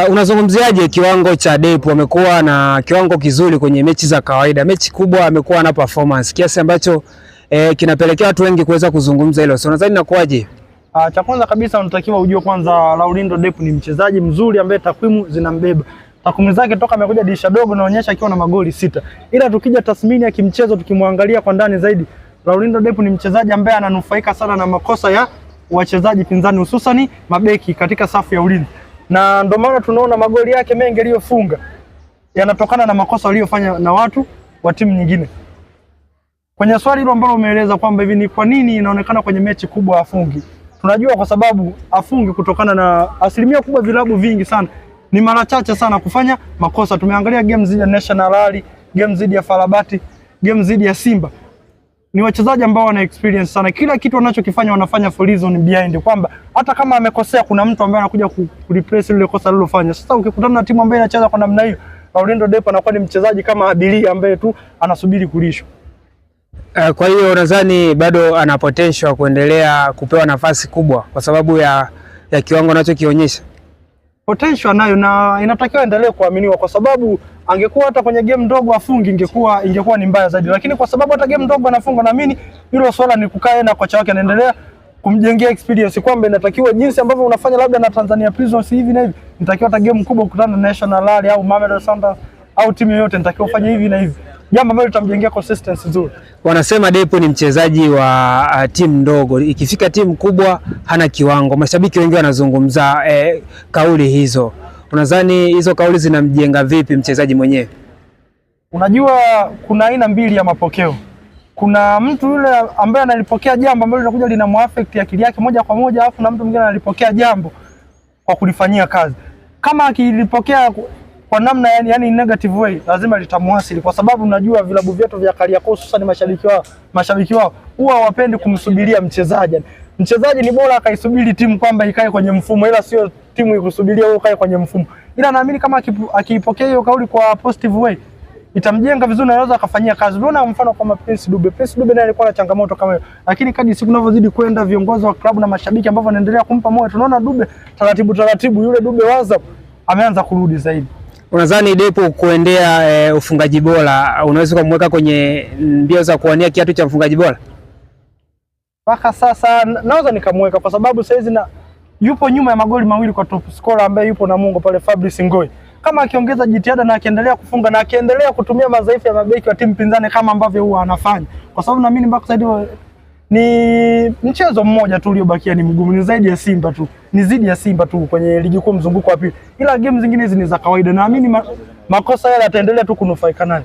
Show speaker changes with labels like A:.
A: Unazungumziaje kiwango cha Depu? Amekuwa na kiwango kizuri kwenye mechi za kawaida, mechi kubwa amekuwa na performance kiasi ambacho kinapelekea watu wengi kuweza kuzungumza hilo. So unadhani inakuwaje?
B: Cha kwanza kabisa unatakiwa ujue kwanza Laurindo Depu ni mchezaji mzuri ambaye takwimu zinambeba. Takwimu zake toka amekuja dirisha dogo naonyesha akiwa na magoli 6. Ila tukija tathmini ya kimchezo tukimwangalia kwa ndani zaidi, Laurindo Depu ni mchezaji ambaye ananufaika sana na makosa ya wachezaji pinzani hususani mabeki katika safu ya ulinzi. Na ndio maana tunaona magoli yake mengi aliyofunga yanatokana na makosa aliyofanya na watu wa timu nyingine. Kwenye swali hilo ambalo umeeleza kwamba hivi ni kwa nini inaonekana kwenye mechi kubwa afungi, tunajua kwa sababu afungi kutokana na asilimia kubwa vilabu vingi sana ni mara chache sana kufanya makosa. Tumeangalia game zidi ya National Rally, game zidi ya Farabati, game zidi ya Simba. Ni wachezaji ambao wana experience sana, kila kitu wanachokifanya wanafanya for reason behind, kwamba hata kama amekosea kuna mtu ambaye anakuja ku replace lile kosa alilofanya. Sasa ukikutana na timu ambayo inacheza kwa namna hiyo, Laurindo Depo anakuwa ni mchezaji kama abiria ambaye tu anasubiri kulishwa.
A: Kwa hiyo nadhani bado ana potential kuendelea kupewa nafasi kubwa kwa sababu ya kiwango anachokionyesha.
B: Potential anayo na inatakiwa endelee kuaminiwa, kwa sababu angekuwa hata kwenye game ndogo afungi ingekuwa ni mbaya zaidi, lakini kwa sababu hata game ndogo anafunga, naamini hilo swala ni kukaa na kocha wake anaendelea kumjengea experience kwamba inatakiwa jinsi ambavyo unafanya labda na Tanzania Prisons hivi na hivi, inatakiwa hata game kubwa kukutana na National Rally au Mamelodi Sundowns au timu yoyote, inatakiwa ufanye hivi na hivi, jambo ambalo litamjengea consistency nzuri.
A: Wanasema Depu ni mchezaji wa timu ndogo, ikifika timu kubwa hana kiwango. Mashabiki wengi wanazungumza kauli hizo. Unadhani hizo kauli zinamjenga vipi mchezaji mwenyewe?
B: Unajua kuna aina mbili ya mapokeo. Kuna mtu yule ambaye analipokea jambo ambalo linakuja linamuaffect akili yake moja kwa moja, alafu na mtu mwingine analipokea jambo kwa kulifanyia kazi. Kama akilipokea kwa namna yani negative way, lazima litamuasili, kwa sababu unajua vilabu vyetu vya Kariakoo hususan mashabiki wao huwa hawapendi kumsubiria mchezaji. Mchezaji ni bora akaisubiri timu kwamba ikae kwenye mfumo, ila sio timu ikusubiria wewe ukae kwenye mfumo. Ila naamini kama akiipokea hiyo kauli kwa positive way itamjenga vizuri na anaweza akafanyia kazi. Unaona mfano kama Prince Dube. Prince Dube naye alikuwa na changamoto kama hiyo, lakini kadri siku zinavyozidi kwenda, viongozi wa klabu na mashabiki ambao wanaendelea kumpa moyo, tunaona Dube taratibu taratibu, yule Dube wa WhatsApp ameanza kurudi zaidi.
A: Unadhani Depu kuendea ufungaji bora unaweza kumweka kwenye mbio za kuwania kiatu cha mfungaji bora?
B: Mpaka sasa naweza nikamweka kwa sababu saizi na yupo nyuma ya magoli 2 kwa top scorer ambaye yupo Namungo pale Fabrice Ngoi. Kama akiongeza jitihada na akiendelea kufunga na akiendelea kutumia madhaifu ya mabeki wa timu pinzani kama ambavyo huwa anafanya, kwa sababu naamini mpaka sasa ni mchezo mmoja tu uliobakia ni mgumu, ni zaidi ya Simba tu, ni zidi ya Simba tu kwenye ligi kuu mzunguko wa pili, ila game zingine hizi ni za kawaida. Naamini makosa yale ataendelea tu kunufaika nayo.